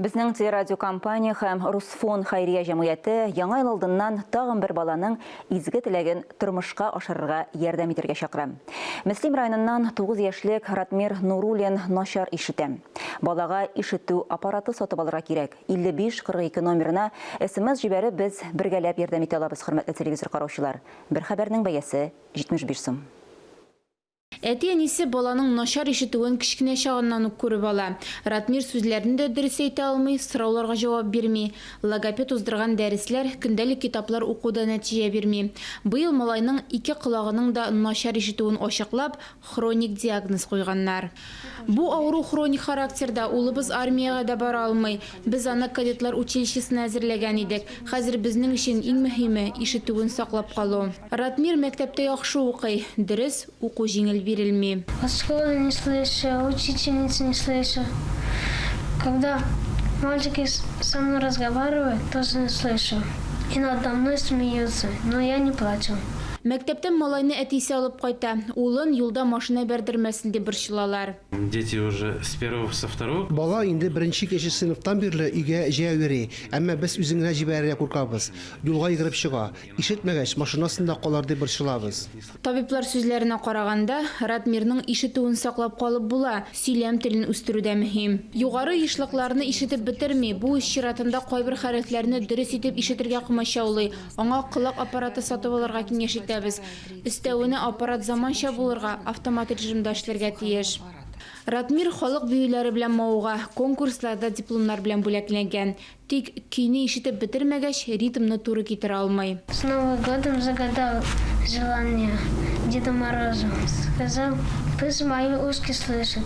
Безнең телерадиокомпания һәм Русфон хәйрия җәмгыяте Яңа ел алдыннан тагын бер баланың изге теләген тормышка ашырырга ярдәм итәргә чакыра. Мөслим районыннан 9 яшьлек Ратмир Нуруллин начар ишетә. Балага ишетү аппараты сатып алырга кирәк. 55 42 номерына смс җибәреп без бергәләп ярдәм итә алабыз, хөрмәтле телевизор караучылар. Бер хәбәрнең бәясе 75 сум. Әти-әнисе баланың начар ишетүен кечкенә чагыннан ук күреп ала. Ратмир сүзләрне дә дөрес әйтә алмый, сорауларга җавап бирми. Логопед уздырган дәресләр, көндәлек китаплар уку да нәтиҗә бирми. Быел малайның ике колагының да начар ишетүен ачыклап, хроник диагноз куйганнар. Бу авыру хроник характерда, улыбыз армиягә дә бара алмый. Без аны кадетлар училищесына әзерләгән идек. Хәзер безнең өчен иң мөһиме, ишетүен саклап калу. Ратмир мәктәптә яхшы укый. Дөрес, уку җиңел бирелми. От школы не слышу, учительницы не слышу. Когда мальчики со мной разговаривают, тоже не слышу. И надо мной смеются, но я не плачу. Мәктәптән малайны әтисе алып кайта. Улын юлда машина бәрдермәсен дип борчылалар. Дети уже с первого, со второго. Бала инде беренче-икенче сыйныфтан бирле өйгә җәяү йөри. Әмма без үзен генә җибәрергә куркабыз. Юлга йөгереп чыга. Ишетмәгәч, машинасында калыр дип борчылабыз. Табиблар сүзләренә караганда, Ратмирның ишетүен саклап калып була, сөйләм телен үстерү дә мөһим. Югары ешлыкларны ишетеп бетерми, бу үз чиратында кайбер хәрефләрне дөрес итеп ишетергә комачаулый, аңа колак аппараты сатып алырга киңәш итәбез. Өстәвенә, аппарат заманча булырга, автомат режимда эшләргә тиеш. Ратмир халык биюләре белән мавыга, конкурсларда дипломнар белән бүләкләнгән. Тик көйне ишетеп бетермәгәч, ритмны туры китерә алмый. С Новым годом загадал желание Деду Морозу, сказал, пусть мои ушки слышат.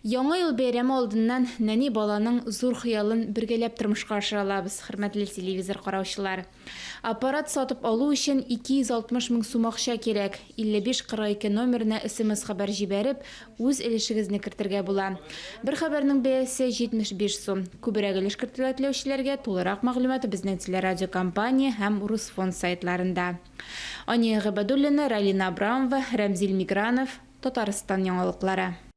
Яңа ел бәйрәме алдыннан нәни баланың зур хыялын бергәләп тормышка ашыра алабыз, хөрмәтле телевизор караучылар. Аппарат сатып алу өчен 260 мең сум акча кирәк. 55 42 номерына смс-хәбәр җибәреп, үз өлешегезне кертергә була. Бер хәбәрнең бәясе 75 сум. Күбрәк өлеш кертергә теләүчеләргә тулырак мәгълүмат безнең телерадиокомпания һәм Русфонд сайтларында. Ания Гыйбадуллина, Ралина Абрамова, Рәмзил Мигранов, Татарстан яңалыклары.